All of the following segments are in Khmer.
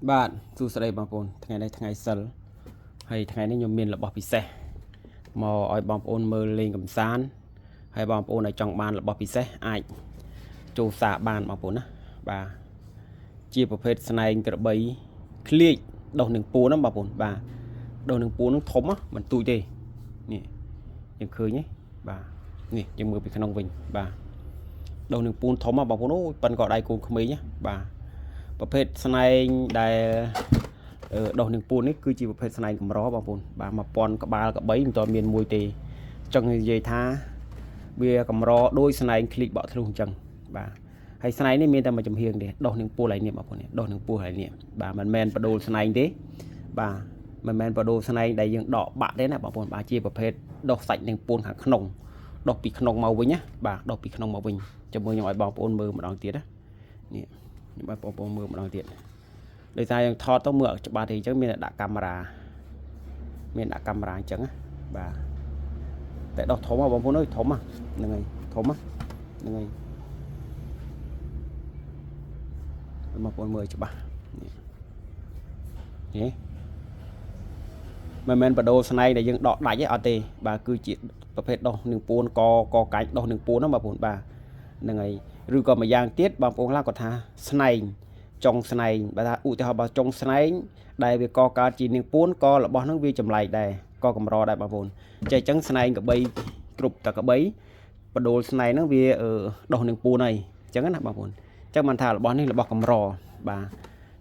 បាទសួស្តីបងប្អូនថ្ងៃនេះថ្ងៃសិលហើយថ្ងៃនេះខ្ញុំមានរបស់ពិសេសមកឲ្យបងប្អូនមើលលេងកម្សាន្តហើយបងប្អូនដែលចង់បានរបស់ពិសេសអាចចូលផ្សារបានបងប្អូនណាបាទជាប្រភេទស្នែងក្របីឃ្លៀកដុះនឹងពួនណាបងប្អូនបាទដុះនឹងពួននឹងធំណាមិនទូចទេនេះយើងឃើញទេបាទនេះយើងមើលពីក្នុងវិញបាទដុះនឹងពួនធំណាបងប្អូនអូយប៉ិនក៏ដៃកូនក្មេងណាបាទប្រភេទស្នែងដែល ដុះនឹងពួននេះគឺជាប្រភេទស្នែងកម្របងប្អូនបាទ1000ក្បាលក្បីមិនទាន់មានមួយទេចង់និយាយថាវាកម្រដោយស្នែងឃ្លីកបក់ធ្លុះអញ្ចឹងបាទហើយស្នែងនេះមានតែមួយចំហៀងទេដុះនឹងពួនឯនេះបងប្អូននេះដុះនឹងពួនឯនេះបាទមិនមែនបដូលស្នែងទេបាទមិនមែនបដូលស្នែងដែលយើងដកបាក់ទេណាបងប្អូនបាទជាប្រភេទដុះសាច់នឹងពួនខាងក្នុងដុះពីក្នុងមកវិញណាបាទដុះពីក្នុងមកវិញចាំមើលខ្ញុំឲ្យបងប្អូនមើលម្ដងទៀតណានេះខ្ញុំឲ្យបងប្អូនមើលម្ដងទៀត ដោយសារយើងថតទៅមើលអត់ច្បាស់ទេអញ្ចឹងមានតែដាក់កាមេរ៉ាមានដាក់កាមេរ៉ាអញ្ចឹងណាបាទតែដោះធំហ៎បងប្អូនអើយធំហ៎ហ្នឹងហើយធំហ៎ហ្នឹងហើយបងប្អូនមើលឲ្យច្បាស់នេះនេះមិនមែនបដូរស្នែងដែលយើងដកដាច់ទេអត់ទេបាទគឺជាប្រភេទដោះនឹងពួនកកកាច់ដោះនឹងពួនហ្នឹងបងប្អូនបាទហ្នឹងហើយឬក៏មួយយ៉ាងទៀតបងប្អូនខ្លះគាត់ថាស្នែងចុងស្នែងបើថាឧទាហរណ៍បើចុងស្នែងដែលវាកកើតជានាងពួនក៏របស់ហ្នឹងវាចម្លែកដែរក៏កម្រដែរបងប្អូនចេះអញ្ចឹងស្នែងកបីគ្រប់តកបីបដូលស្នែងហ្នឹងវាដោះនាងពួនហើយអញ្ចឹងណាបងប្អូនអញ្ចឹងបានថារបស់នេះរបស់កម្របាទ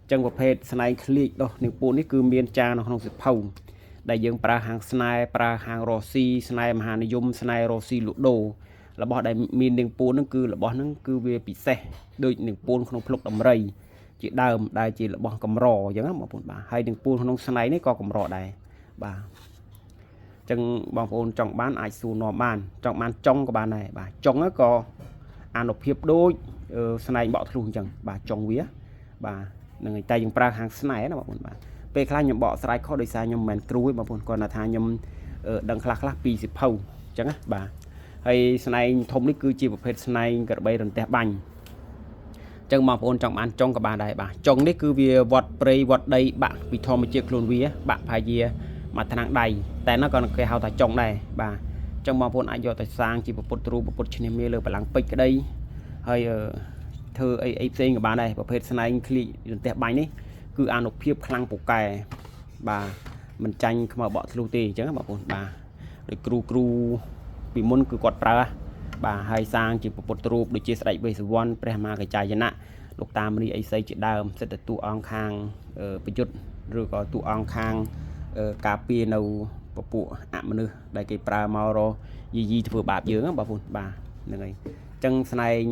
អញ្ចឹងប្រភេទស្នែងឃ្លៀកដោះនាងពួននេះគឺមានចានៅក្នុងសិភៅដែលយើងប្រើហាងស្នែប្រើហាងរ៉ស៊ីស្នែមហានិយមស្នែរ៉ស៊ីលូដូរបស់ដែលមាននាងពួនហ្នឹងគឺរបស់ហ្នឹងគឺវាពិសេសដូចនាងពួនក្នុងភ្លុកដំរីជាដើមដែលជារបស់កម្រអញ្ចឹងណាបងប្អូនបាទហើយនាងពួនក្នុងស្នែនេះក៏កម្រដែរបាទអញ្ចឹងបងប្អូនចង់បានអាចសួរនាំបានចង់បានចុងក៏បានដែរបាទចុងហ្នឹងក៏អានុភាពដូចស្នែងបក់ធ្លុះអញ្ចឹងបាទចុងវាបាទហ្នឹងហើយតែយើងប្រើហាងស្នែណាបងប្អូនបាទពេលខ្លះខ្ញុំបកស្រាយខុសដោយសារខ្ញុំមិនមែនគ្រូទេបងប្អូនគាត់ថាខ្ញុំដឹងខ្លះខ្លះពីសិភៅអញ្ចឹងណាបាទហើយស្នែងធំនេះគឺជាប្រភេទស្នែងក្របីរន្ទះបាញ់ចឹងបងប្អូនចង់បានចុងក៏បានដែរបាទចុងនេះគឺវាវត្តព្រៃវត្តដីបាក់ពីធម្មជាតិខ្លួនវាបាក់ផាយាមួយថ្នាំងដៃតែនោះក៏គេហៅថាចុងដែរបាទចឹងបងប្អូនអាចយកទៅសាងជាពុទ្ធរូបពុទ្ធឈ្នះមាលើបលាំងពេជ្រក្តីហើយធ្វើអីអីផ្សេងក៏បានដែរប្រភេទស្នែងឃ្លីរន្ទះបាញ់នេះគឺអានុភាពខ្លាំងពូកែបាទមិនចាញ់ខ្មៅបក់ធ្លុះទេអញ្ចឹងបងប្អូនបាទដូចគ្រូគ្រូពីមុនគឺគាត់ប្រើបាទហើយសាងជាពុទ្ធរូបដូចជាស្ដេចវេស្សវណ្ណព្រះមហាកច្ចាយណៈលោកតាមនីអីសីជាដើមសិតតែតួអង្គខាងប្រយុទ្ធឬក៏តួអង្គខាងការពារនៅពពួកអមនុស្សដែលគេប្រើមករយីយីធ្វើបាបយើងបងប្អូនបាទហ្នឹងហើយអញ្ចឹងស្នែង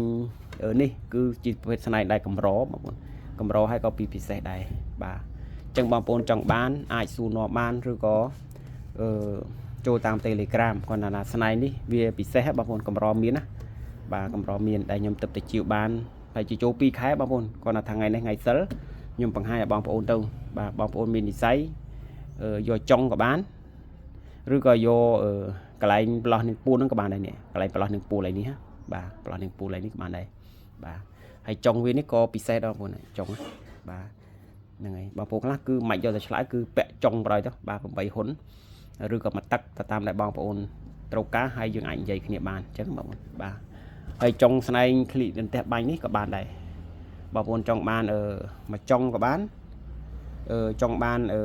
នេះគឺជាប្រភេទស្នែងដែលកម្របងប្អូនកម្រហើយក៏ពីពិសេសដែរបាទអញ្ចឹងបងប្អូនចង់បានអាចសួរនាំបានឬក៏អឺចូលតាម Telegram គាត់ថាស្នែងនេះវាពិសេសបងប្អូនកម្រមានណាបាទកម្រមានដែលខ្ញុំទឹកទៅជាវបានហើយជាចូល2ខែបងប្អូនគាត់ថាថ្ងៃនេះថ្ងៃសិលខ្ញុំបង្ហាញឲ្យបងប្អូនទៅបាទបងប្អូនមាននិស័យយកចុងក៏បានឬក៏យកកន្លែងប្រឡោះនឹងពួនហ្នឹងក៏បានដែរនេះកន្លែងប្រឡោះនឹងពួនឡើយនេះបាទប្រឡោះនឹងពួនឡើយនេះក៏បានដែរបាទហើយចុងវានេះក៏ពិសេសដល់បងប្អូនចុងបាទហ្នឹងហើយបងប្អូនខ្លះគឺមិនយកទៅឆ្លើយគឺពាក់ចុងបណ្ដោយទៅបាទ8ហ៊ុនឬក៏មួយទឹកទៅតាមដែលបងប្អូនត្រូវការហើយយើងអាចនិយាយគ្នាបានអញ្ចឹងបងប្អូនបាទហើយចុងស្នែងឃ្លីរន្ទះបាញ់នេះក៏បានដែរបងប្អូនចង់បានអឺមួយចុងក៏បានអឺចង់បានអឺ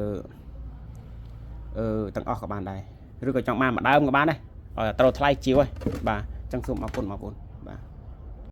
អឺទាំងអស់ក៏បានដែរឬក៏ចង់បានមួយដើមក៏បានដែរឲ្យត្រូវថ្លៃជាវហើយបាទអញ្ចឹងសូមអរគុណបងប្អូន